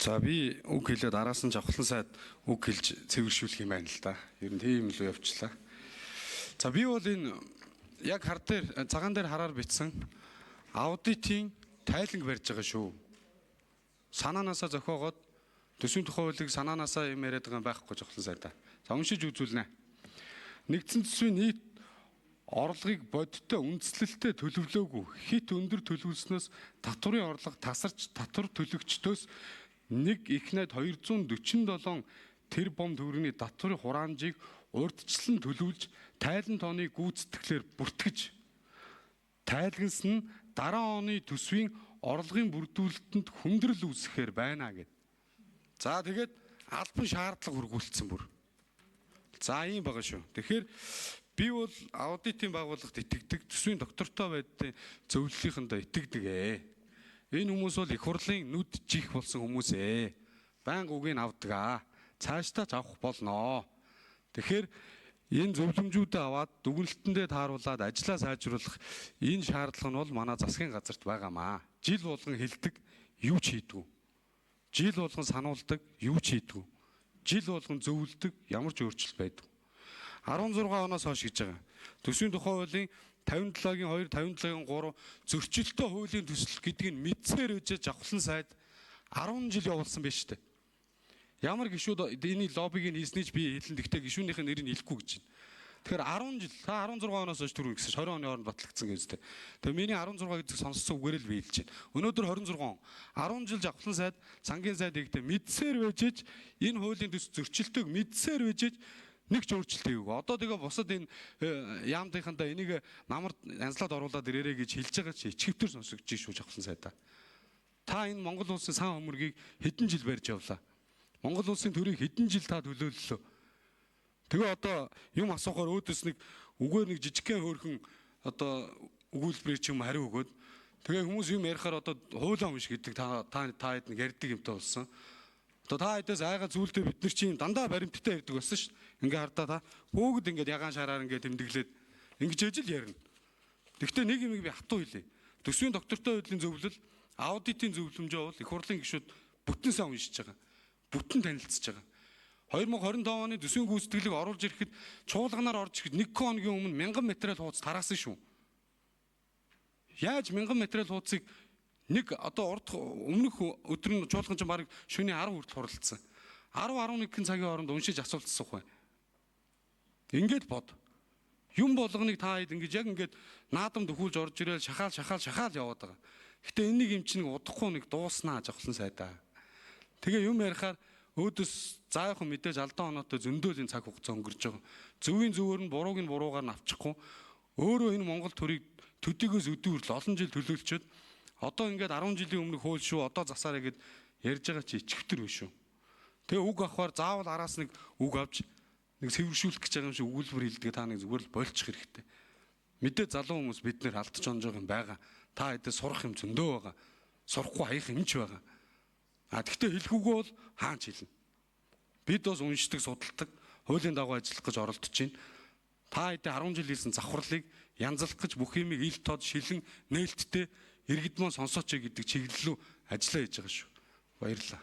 За, би үг хэлээд араас нь Жавхлан сайд үг хэлж цэвэршүүлэх юм байна л да. Ер нь тийм л явчлаа. За, би бол энэ яг хар дээр цагаан дээр хараар бичсэн аудитын тайланг барьж байгаа шүү. Санаанаасаа зохиогоод төсвийн тухай хуулийг санаанаасаа юм яриад байгаа юм байхгүй, Жавхлан сайдаа. За, уншиж үзүүлнэ. Нэгдсэн төсвийн нийт орлогыг бодиттой үндслэлтэй төлөвлөөгүй, хэт өндөр төлөвлөснөөс татварын орлого тасарч татвар төлөгчдөөс нэг их найд 247 тэрбум төгрөгийн татварын хураамжийг урьдчилан төлөвлөж, тайлан тооны гүйцэтгэлээр бүртгэж тайлгнасан нь дараа оны төсвийн орлогын бүрдүүлэлтэнд хүндрэл үүсгэхээр байна гэд. За, тэгээд албан шаардлага хүргүүлсэн бүр. За, ийм байгаа шүү. Тэгэхээр би бол аудитын байгууллагт итгэдэг, төсвийн доктортой байдлын зөвлөлийнхөндөө итгэдэг ээ. Энэ хүмүүс бол их хурлын нүд жих болсон хүмүүс ээ. Байнга үгийг авдаг аа. Цаашдаа ч авах болноо. Тэгэхээр энэ зөвлөмжүүдээ аваад дүгнэлтэндээ тааруулаад ажлаа сайжруулах энэ шаардлага нь бол манай засгийн газарт байгаамаа. Жил болгон хэлдэг, юу ч хийдэггүй. Жил болгон сануулдаг, юу ч хийдэггүй. Жил болгон зөвлөдөг, ямар ч өөрчлөлт байдаггүй. 16 оноос хойш гэж байгаа. Төсвийн тухай хуулийн 57-гийн 2, 57-гийн 3 зөрчилтэй хуулийн төсөл гэдгийг мэдсээр үжиж Жавхлан сайд 10 жил явуулсан байж тээ. Ямар гишүүд энэ лоббиг нь хийсний ч би хэлэн, гэхдээ гишүүнийх нь нэрийг хэлэхгүй гэж байна. Тэгэхээр 10 жил, та 16 оноос хойш түрүү гэсэн 20 оны хооронд батлагдсан гэж үү. Тэгээ миний 16 гэдэг сонссон үгээр л би хэлж байна. Өнөөдөр 26 он. 10 жил Жавхлан сайд, сангийн сайд ихтэй мэдсээр байжээж энэ хуулийн төс зөрчилтөг мэдсээр байжээж нэг ч өөрчлөлт хийгээгүй. Одоо тэгээ бусад энэ яамдынхандаа энийг намар янзлаад оруулаад ирээрэй гэж хэлж байгаа чи ичгэвтер сонсогдож шүү, Жавхлан сайдаа. Та энэ Монгол улсын сан хөмөргийг хэдэн жил барьж явлаа. Монгол улсын төрийг хэдэн жил та төлөөллөө. Тэгээ одоо юм асуухаар өөдөөс нэг үгээр нэг жижигхэн хөөрхөн одоо өгүүлбэрээр ч юм хариу өгөөд, тэгээ хүмүүс юм ярихаар одоо хуулиа унш гэдэг та та та хэд нэг ярьдаг юмтай болсон. Одоо та хэдээс айга зүйлдээ бид нар чинь дандаа баримттай ярьдаг болсон шүү. Ингээ хардаа та бүгд ингээд ягаан шараар ингээд тэмдэглээд ингэж ижил ярина. Гэхдээ нэг юм би хатуу хэлье. Төсвийн доктортой хуулийн зөвлөл, аудитын зөвлөмжөө бол их хурлын гишүүд бүтэн сайн уншиж байгаа. Бүтэн танилцж байгаа. 2025 оны төсвийн гүйцэтгэлийг оруулж ирэхэд, чуулганаар орж ирэхэд нэг хоногийн өмнө 1000 материал хууц тараасан шүү. Яаж 1000 материал хууцыг нэг одоо урд өмнөх өдөр нь чуулган чинь бараг шөнийн 10 хүртэл хуралдсан. 10 11 цагийн хооронд уншиж асуултсах бай. Ингээд бод. Юм болгоныг та хэд ингэж яг ингээд наадам дөхүүлж орж ирээл шахаал шахаал шахаал яваад байгаа. Гэтэ энийг юм чинь удахгүй нэг дууснаа, Жавхлан сайдаа. Тэгээ юм ярихаар өөдөөс заайхан мэдээж алдаан оноотой зөндөөл энэ цаг хугацаа өнгөрч байгаа. Зөвийн зөвөр нь, бурууг нь буруугаар нь авчихгүй. Өөрөө энэ Монгол төрийг төдийгөөс өдөө хүртэл олон жил төлөөлчөөд одоо ингээд 10 жилийн өмнөх хууль шүү, одоо засаарай гэд ярьж байгаа чи ичгэвтер биш шүү. Тэгээ үг авахар заавал араас нэг үг авч нэг цэвэршүүлэх гэж байгаа юм шиг өгүүлбэр хэлдэг та нэг зүгээр л болчих хэрэгтэй. Мэдээ залуу хүмүүс бид нэр алдаж онж байгаа юм байгаа. Та хэдээ сурах юм зөндөө байгаа. Сурахгүй хаях юм ч байгаа. А тэгтээ хэлэхүүгөө бол хаанч хэлнэ. Бид бас уншдаг, судалдаг, хуулийн дагуу ажиллах гэж оролдож байна. Та хэдээ 10 жил хийсэн завхарлыг янзлах гэж бүх юмыг ил тод шилэн нээлттэй иргэд мөн сонсооч гэдэг чиглэл рүү ажиллаа хийж байгаа шүү. Баярлалаа.